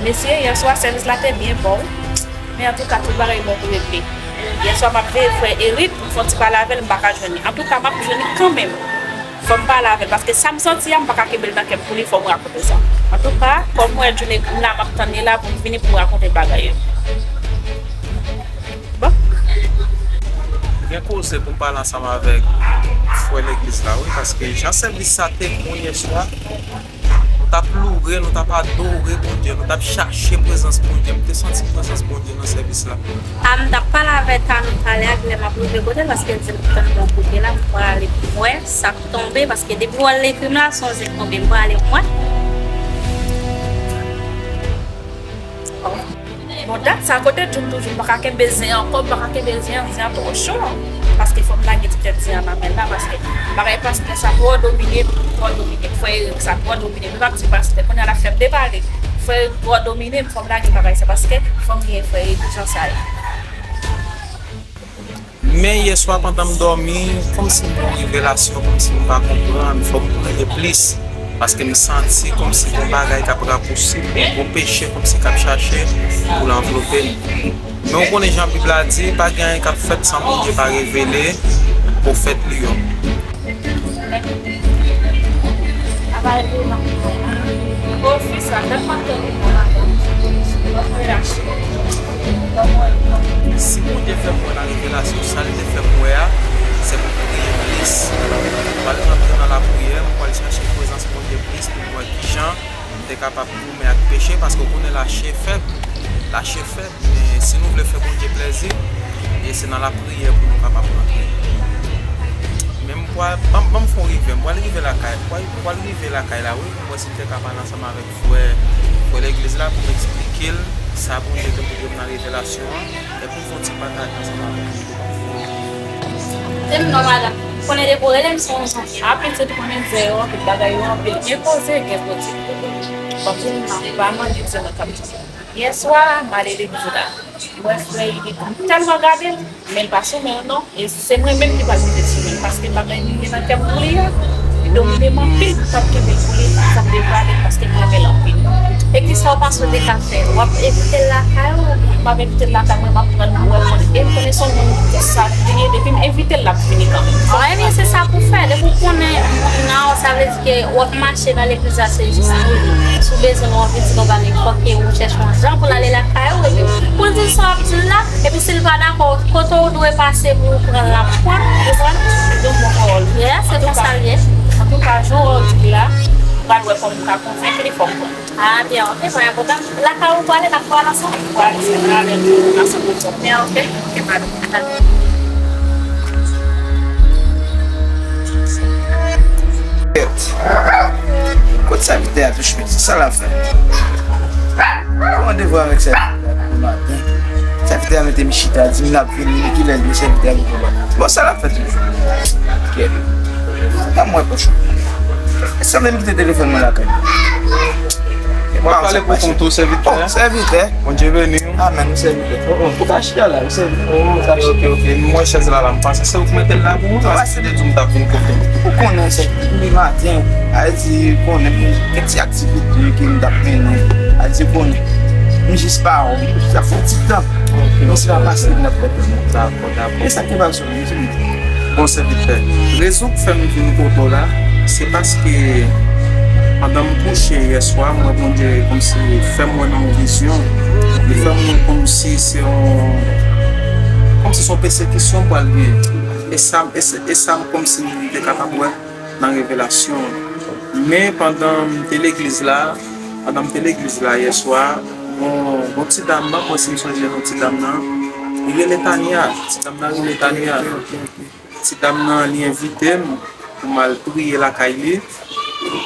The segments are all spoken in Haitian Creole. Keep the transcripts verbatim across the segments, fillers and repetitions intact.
Mesye, yèswa sèvis la te byen bon, men antouka tout bagay bon pou regle. Yèswa m ap veye frè Eric pou m fè yon ti pale avè l, m pa ka jwenn li. Antouka, m ap jwenn li kanmenm. Fò m pale avè l, paske sa m santi a, m pa ka kenbe l nan kè m pou li, fò m rakonte sa. Antouka, kòm m wè June Green la, m ap tann li la pou m vini pou m rakonte bagay yo. Bon. Gen koze pou m pale ansanm avèk frè legliz la, wi, paske jan sèvis sa te bon yèswa, nou t ap loure, nou t ap adore Bondye, nou t ap chache prezans Bondye. M te santi prezans Bondye nan sèvis la. A, m t ap pale avè Tanu talè a, lè m ap rive kote l, paske l di m tann bò kote la, m prale pou m wè sa k tonbe, paske depi w al ekri m la, se yon zen k tonbe, m prale m wè. Bon, dat sa kote June toujou, m pa ka kenbe zen ankò, m pa ka kenbe zen an, zen an twò cho. Paske fò m lage ti tèt zen an nan men l la, paske bagay pastè sa twò domine m, twò domine m, frè Eric sa twò domine m. M ap di pastè, kounye a l ap fè m depale. Frè Eric twò domine m, fò m lage bagay sa, paske fò m genyen frè Eric jan sa ye. Men yèswa pandan m dòmi, kòmsi m gen yon revelasyon, kòmsi m pa konprann, fò m priye plis. Paske m santi kòmsi gen yon bagay k ap rapousi m, yon peche kòmsi k ap chache pou l anvlope m. Men w konnen jan Bib la di, pa gen anyen k ap fèt san Bondye pa revele pwofèt li yo. Ofis la, dat m ap tann li nan maten. Si Bondye fè m wè nan revelasyon, sa l te fè m wè a, se pou m priye plis. M pral rantre nan lapriyè, m pral chache prezans Bondye plis pou m wè kijan m te kapab goumen ak peche, paske w konnen lachè fèb, lachè fèb, men si nou vle fè Bondye plèzi, e se nan lapriyè pou nou kapab rantre. Men m pral, ban m, ban m fè yon rive, m pral rive lakay, m pral, m pral rive lakay la, wi, pou m wè si m te ka pale ansanm avèk frè, frè legliz la pou m eksplike l sa Bondye te montre m nan revelasyon an, epi m fè yon ti pataj ansanm avèk li tou. Se m non, madanm. Konnen depi w rele m, se yon zanj. A, pitit, konnen zè yo anpil, bagay yo anpil. Gen koze, gen koze. Bon, m pa mande di mwen k ap di. Yèswa, m ale legliz la. M wè frè Eric, m tèlman gade l, men l pa sou men l non. E se mwen menm ki pral mete sou men l, paske bagay li gen nan kè m pou li a, li domine m anpil, m p ap kenbe l pou li, fò m devale l, paske m renmen l anpil. E kisa w panse w te ka fè? W ap envite l lakay ou oubyen? M ap envite l lakay mwen, m ap pran l pou wè moun. E m konnen se yon moun ki sa li ye, depi m envite l, l ap vini kanmenm. Bon, ebyen, se sa pou fè. Depi w konnen moun nan, sa vle di ke w ap mache nan legliz la, se jis pou li. Si w bezwen yon vizit, yon bagay, fòk ke ou chèche yon jan pou l ale lakay ou, epi pou l di l sa w ap di l la, epi si l pa dakò, kote w dwe pase pou w pran l, l ap pran, ou konprann? Li te yon bon pawòl. Yeah, se konsa l ye. Antouka, jan w di la, m pral wè kòman m ka konvenk li, fò m pran. Ah, byen, ok, pa gen pwoblèm. Lakay ou prale, n ap pral ansanm? Prale, se prale, ansanm, ansanm. Byen, ok, ok, madam. Kèt. Kot sèvitè a touche, sa l ap fè? Yon randevou avèk sèvitè a depi maten. Sèvitè a mete m chita, di m l ap vini, men kilè l vini, sèvitè a poko la. Bon, sa l ap fè toujou? Kèt. Ban m wè pòch mwen. Sanble m kite telefòn mwen lakay mwen. W ap pale pou kont ou, sèvitè? Oh, sèvitè. Bondye beni w. Amèn, wi, sèvitè. Oh, oh, ou ka chita la, wi, sèvitè. Oh, ok, ok, ok. M wè chèz la, la, m panse se ou ki mete l la pou mwen, paske m te di w m t ap vin kote w. Ou konnen, sèvitè, depi maten, a di, konnen, m gen ti aktivite ke m t ap mennen. A di, konnen. M jis pa wè w. Sa fè yon ti tan. Ok, men se pa pase m t ap fè pou mwen. Dakò, dakò. E sa k te pase? Bon, sèvitè, rezon k fè m vin kote w la, se paske pandan m kouche yè swa, m wè Bondye kòmsi fè m wè nan yon vizyon. Li fè m wè kòmsi se yon, kòmsi se yon pèsekisyon m pral gen. E sa, e sa, e sa m kòmsi m te kapab wè nan revelasyon. Men pandan m te legliz la, pandan m te legliz la yè swa, gon, gon ti dam nan, mwen si m sonje non ti dam nan, li rele Tania. Ti dam nan rele Tania. Ti dam nan, li envite m pou m al priye lakay li.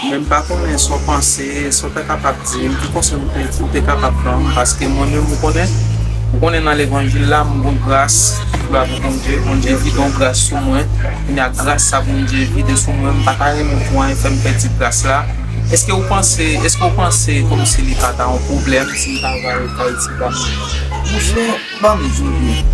Men m pa konnen sa w panse, sa w ta kapab di m, ki konsèy ou te, ou te kapab ban m, paske mwen menm, ou konnen, ou konnen nan levanjil la, m gon gras, glwa pou Bondye, Bondye vide yon gras sou mwen, kounye a gras sa Bondye vide sou mwen, m pa ta renmen pou anyen fè m pèdi gras la. Èske ou panse, èske ou panse kòmsi li pa ta yon pwoblèm si m ta va al kay ti dam nan? Monchè, ban m di w byen.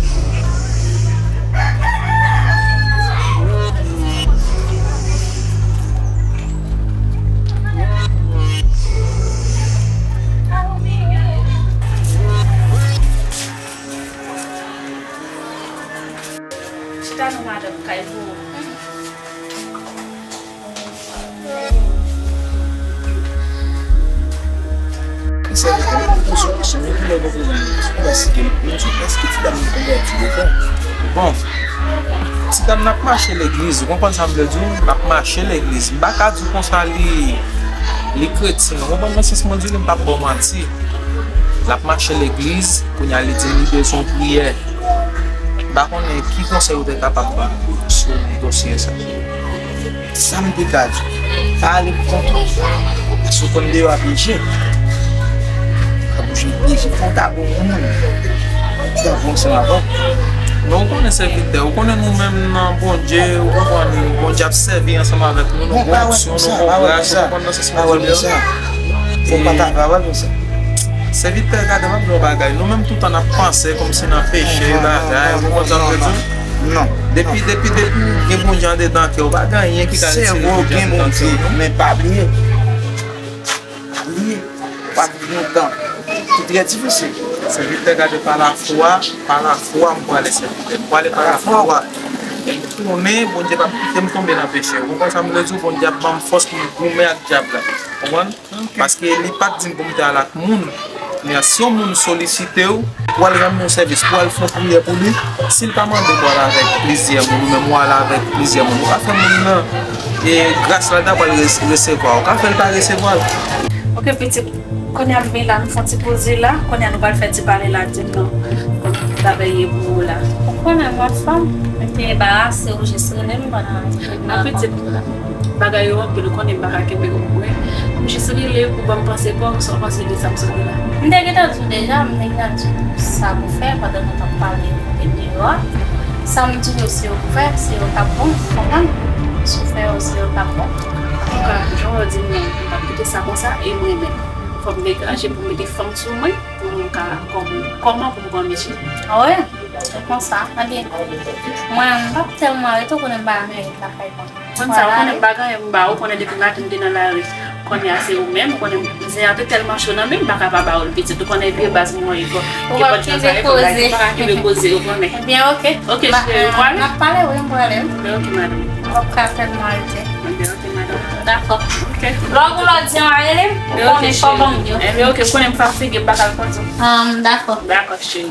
Talè madanm kay pou ou. Mesye, mwen poze yon kesyon, men kilè w te konnen? Èske, èske ti dam nan konvèti deja? Bon, ti dam nan ap mache legliz, ou konprann sa m vle di w? L ap mache legliz. M pa ka di w konsa li, li kretyen. Ou konprann nan sans mwen di w, m p ap ba w manti. L ap mache legliz, kounye a li di m li bezwen priyè. M pa konnen ki konsèy ou te kapab ban m sou dosye sa. Sa m te ka di w, pa ale pou kont ou. Paske w konn deyò a pyeje. Ka bouje pyeje, fò w ta bon moun. Ki ta bon ansanm avè w. Men ou konnen sèvitè, ou konnen nou menm nan Bondye, ou konprann, Bondye ap sèvi ansanm avèk nou, nou gon onksyon, nou gon gras, ou konprann nan sans mwen di w la. Fò w pa ta pawòl konsa. Sèvitè, gade, m ap di w yon bagay. Nou menm, toutan n ap panse kòmsi nan peche, bagay, ou konprann sa m vle di w? Non. Depi, depi, depi w gen Bondye andedan kè w, pa gen anyen ki ka retire Bondye andedan kè w, non. Men pa bliye. Pa bliye. W ap viv yon tan ki trè difisil. Sèvitè, gade, pa lafwa, pa lafwa m prale, sèvitè. M prale pa lafwa. E m konnen Bondye p ap kite m tonbe nan peche. Ou konprann sa m vle di w? Bondye ap ban m fòs pou m goumen ak dyab la. Konprann? Paske li pa t di m pou m te al ak moun. Men si yon moun solisite w pou w al rann yon sèvis, pou w al fè yon priyè pou li, si l pa mande w pou w al avèk plizyè moun, ou menm ou al avèk plizyè moun, ou ka fè moun nan, e, gras la, l ta pral res-, resevwa. Ou ka fè l pa resevwa l. Ok, pitit. Kounye a m vin la, nou fè yon ti poze la. Kounye a nou pral fè ti pale la, di m non. Bagay ye pou ou la. Ou konnen m anfòm, m te anbarase, ou jis rele m pandan. Non, pitit. Bagay yo anpil, ou konnen m pa ka kenbe yo pou mwen. M jis rele pou ban m panse pa w, sa w panse de sa m sot di la? M te gentan di w deja, m te gentan di w sa pou fè pandan nou t ap pale de deyò a. Sa m di w se yo pou fè, se yo k ap bon, konprann? Si w fè yo, se yo k ap bon. Antouka, jan w di m nan, m p ap kite sa konsa, e mwen menm, fò m degaje pou m mete fanm sou mwen, pou m ka, kòm, kòman pou m pran mesye. Ah wi, se konsa. Ebyen, mwen, m p ap tèlman rete, ou konnen m pa renmen ret lakay mwen. Konn sa, ou konnen m pa gen anyen pou m ba ou, ou konnen depi maten m te nan lari. Kounye a se ou menm, ou konnen zen an te tèlman cho nan men m, m pa ka pa ba ou l pitit. Ou konnen vye baz mwen ankò. Ou p ap kenbe koze. M pa ka kenbe koze, ou konnen. Ebyen, ok. Ok, cheri, ou prale? N ap pale, wi, m prale. Ebyen, ok, madanm. M p ap ka tèlman rete. Ebyen, ok, madanm. Dakò. Ok. Lè w gen lòt zen w a rele m, ou konnen fò w ban m yo. Ebyen, ok, ou konnen m fatige, m pa ka reponn ou. Ahn, dakò. Dakò, cheri.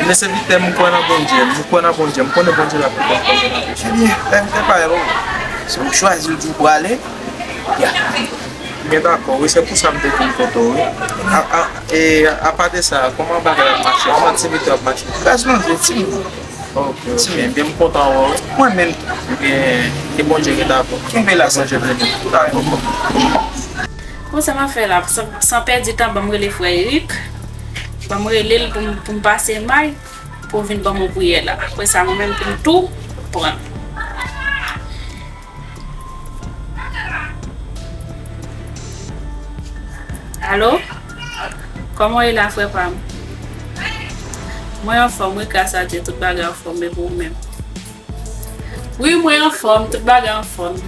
Men sèvitè, m kwè nan Bondye, m kwè nan Bondye, m konnen Bondye la pou ban m fòs nan peche. Ebyen, lè m te pale, bon, si w chwazi w di w prale, ya. Byen dakò, wi, se pou sa m te vin kote w, wi. A, a, e, apa de sa, kòman bagay ap mache? Kòman aktivite ap mache? Gras Bondye, timoun. Ok, ok. Byen, byen, m kontan wè w. Mwen menm tou. Ebyen, ke Bondye rete avè w. Kenbe la, Bondye beni w. Dakò. Konsa m ap fè la, san, san pèdi tan, ban m rele frè Eric. Ban m rele l pou m, pou m pase may, pou l vin ban m yon priyè la. Apre sa, mwen menm pou m tou pran. Alo? Kòman w ye la, frè pa m? Mwen anfòm, wi, gras a Dye, tout bagay anfòm, e pou ou menm? Wi, mwen anfòm, tout bagay anfòm.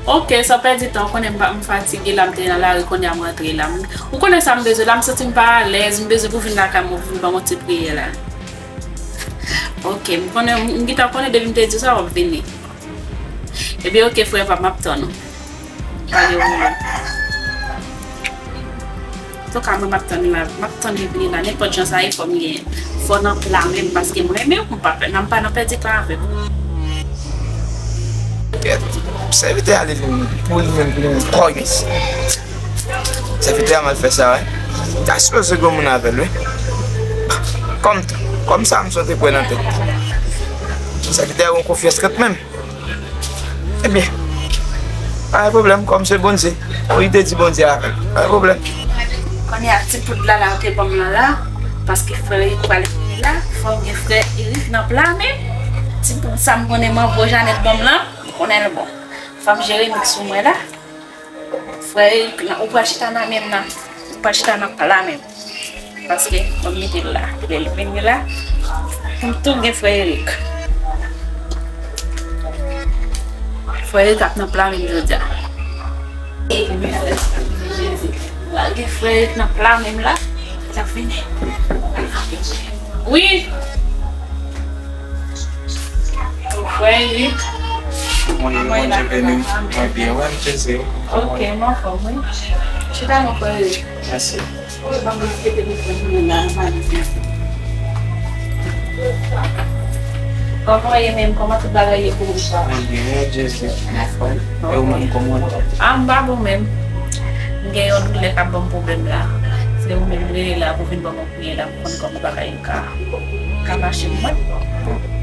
Ok, san pèdi tan, ou konnen m pa, m fatige la, m te nan lari, kounye a m rantre la. M, ou konnen sa m bezwen la, m santi m pa alèz, m bezwen pou vin lakay mwen, pou vin ban m yon ti priyè la. Ok, m konnen, m, m gentan konnen depi m te di w sa, w ap vini. Ebyen, ok, frè pa m, m ap tann ou. Pale ou menm. Antouka, mwen, m ap tann la, m ap tann li vini la, nenpòt jan sa ye, fò m gen, fò nan pla menm, paske m renmen w, m pa, m pa nan pèdi tan avè w. Sèvitè a li vin pou li menm, pou li menm, kò isit. Sèvitè a mal fè sa, wi. Ta sipoze gen moun avè l, wi. Kòm, kòm sa, m sot kwè nan tèt. Sèvitè a gen konfyans kanmenm. Ebyen, pa gen pwoblèm, kòm se Bondye, pou li te di Bondye avè l, pa gen pwoblèm. Kounye a, ti poud la, la, ou te ban m lan la, paske frè Eric pral vini la, fò m gen frè Eric nan pla men m. Ti poud sa m konnen manbo Janèt ban m lan, m konnen l bon. Fò m jere mik sou mwen la. Frè Eric, nan, ou pral chita nan men m nan. Ou pral chita nan pla men m. Paske, mwen mete l la. Lè l vini la, pou m tou gen frè Eric. Frè Eric ap nan pla men m jodi a. Jezi. Pral gen frè Eric nan pla men m la. L ap vini. Wi. Bondye beni w. Mwen byen, wi, Jezi. Ok, m anfòm, wi. Chita non, frè. Mèsi. Kòman w ye menm? Kòman tout bagay ye pou ou? Mwen byen, wi, Jezi. M anfòm. E ou menm, kòman w ye? A, m pa bon menm. M gen yon doulè k ap ban m pwoblèm la. Se ou menm m rele la pou vin ban m yon priyè la, pou m konn kòman bagay yo ka, ka mache pou mwen.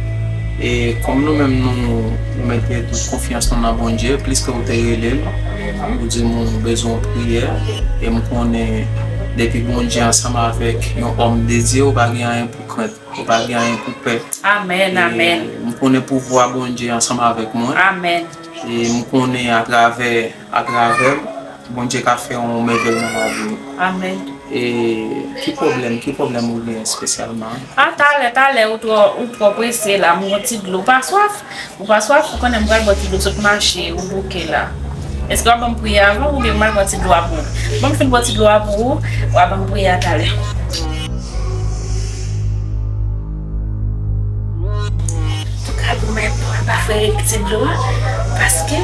E kòm nou menm nou, nou mete tout konfyans nou nan Bondye, pliske ou te rele l, ou di m ou bezwen yon priyè, e m konnen depi Bondye ansanm avèk yon òm de Dye, ou pa gen anyen pou krent, ou pa gen anyen pou pè. Amèn, e amèn. M konnen pouvwa Bondye ansanm avèk mwen. Amèn. E m konnen atravè, atravè m, Bondye ka fè yon mèvèy nan lavi w. Amèn. E ki pwoblèm, ki pwoblèm ou gen espesyalman? A, talè, talè, ou twò, ou twò prese la, m gon ti dlo. Ou pa swaf? Ou pa swaf? Ou konnen m pral bò ti dlo, sot mache, ou bouke la. Èske w ap ban m priyè avan oubyen m al bò ti dlo a pou ou? Ban m fin bò ti dlo a pou ou, w a ban m priyè a talè. Antouka, goumen pou aba frè ti dlo a, paske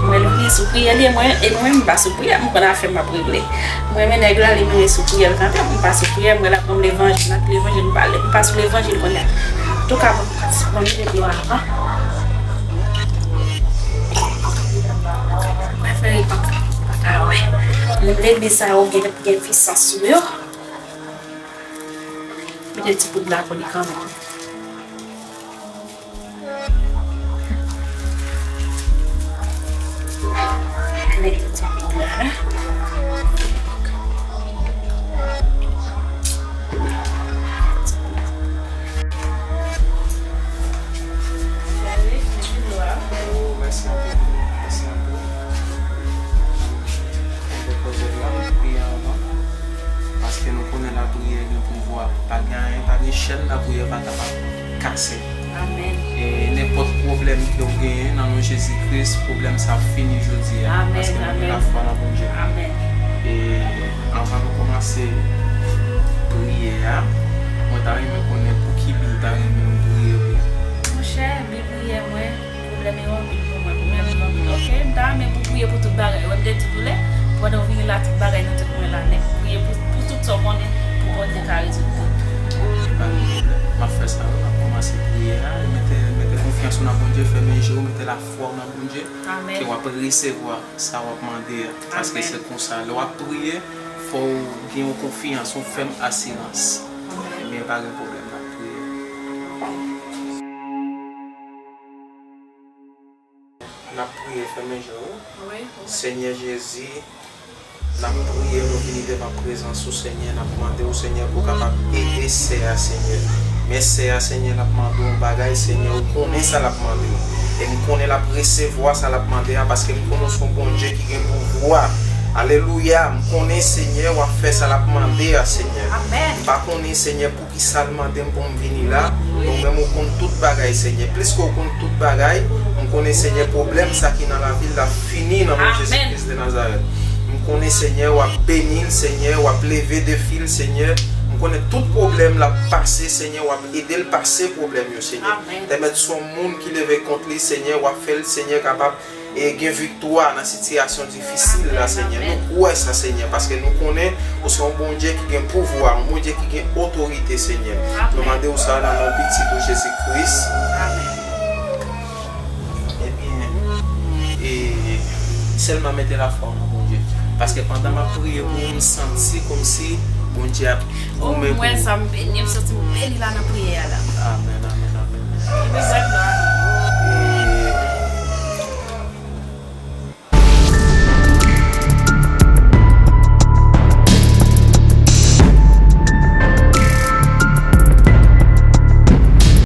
mwen vle sou priyè li, mwen, e mwen, m pa sou priyè, m konn afè m ap regle. Mwen, men nèg la, li menm sou priyè l kanpe, m pa sou priyè, mwen la, ban m levanjil, nan levanjil, m pa, m pa sou levanjil kounye a. Antouka, bon, bon, ti dlo a, an. Mwen, frè, pa, pa ka wè. Moun legliz sa yo gen, gen pisans sou yo. Mete ti poud la pou li kanmenm. Mete ti poud la. Cheri, mete dlo a. Oh, mèsi anpil. Mèsi anpil. Mwen te poze dlo a, mwen te priye anvan. Paske nou konnen lapriyè gen pouvwa. Pa gen anyen, pa gen chèn lapriyè pa kapab kase. Amèn. E nenpòt pwoblèm ke w genyen, nan non Jezi Kris, pwoblèm sa ap fini jodi a. Amèn, paske nou gen amèn. Lafwa nan Bondye. Amèn. E anvan nou kòmanse priyè a, mwen ta renmen konnen pou ki bi w ta renmen nou priye pou. Monchè, bi priyè mwen, pwoblèm yo anpil pou mwen, pwoblèm yo anpil. Ok, m ta renmen pou w priye pou tout bagay. Wè m gen ti doulè, pandan w vini la, tout bagay nan tèt mwen la nèt. Priye pou, pou tout sa w konnen, pou Bondye ka rezoud tout. Pa gen pwoblèm. M ap fè sa wi, m ap kòmanse priyè a. Mete, mete konfyans ou nan Bondye, fèmen je w, mete lafwa w nan Bondye, amèn, ke w ap resevwa sa w ap mande a. Paske, amèn, se konsa, lè w ap priye, fò w gen yon konfyans, yon fèm asirans. Amèn. Ebyen, pa gen pwoblèm, n ap priye. N ap priye, fèmen je w. Wi, wi. Senyè Jezi, n ap priye, nou vini devan prezans ou, Senyè, n ap mande w, Senyè, pou w kapab ede sè a, Senyè. Men sè a, Senyè, l ap mande w yon bagay, Senyè, ou konnen sa l ap mande w. E m konnen l ap resevwa sa l ap mande a, paske m konnen w se yon Bondye ki gen pouvwa. Alelouya, m konnen, Senyè, w ap fè sa l ap mande a, Senyè. Amèn. M pa konnen, Senyè, pou ki sa l mande m pou m vini la, men ou menm ou konn tout bagay, Senyè. Pliske ou konn tout bagay, m konnen, Senyè, pwoblèm sa ki nan lavi l la fini nan non Jezi Kris de Nazarèt. M konnen, Senyè, w ap beni l, Senyè, w ap leve defi l, Senyè. M konnen tout pwoblèm l ap pase, Senyè, w ap ede l pase pwoblèm yo, Senyè. Pèmèt se yon moun ki leve kont li, Senyè, w ap fè l, Senyè, kapab e gen viktwa nan sitiyasyon difisil la, Senyè. Nou kwè sa, Senyè, paske nou konnen ou se yon Bondye ki gen pouvwa, yon Bondye ki gen otorite, Senyè. Nou mande w sa nan non pitit ou, Jezi Kris. Ebyen, e, sèlman mete lafwa w nan Bondye. Paske pandan m ap priye pou ou, m santi kòmsi Bondye ap goumen pou ou. Mwen, sa m beni, m santi m beni la nan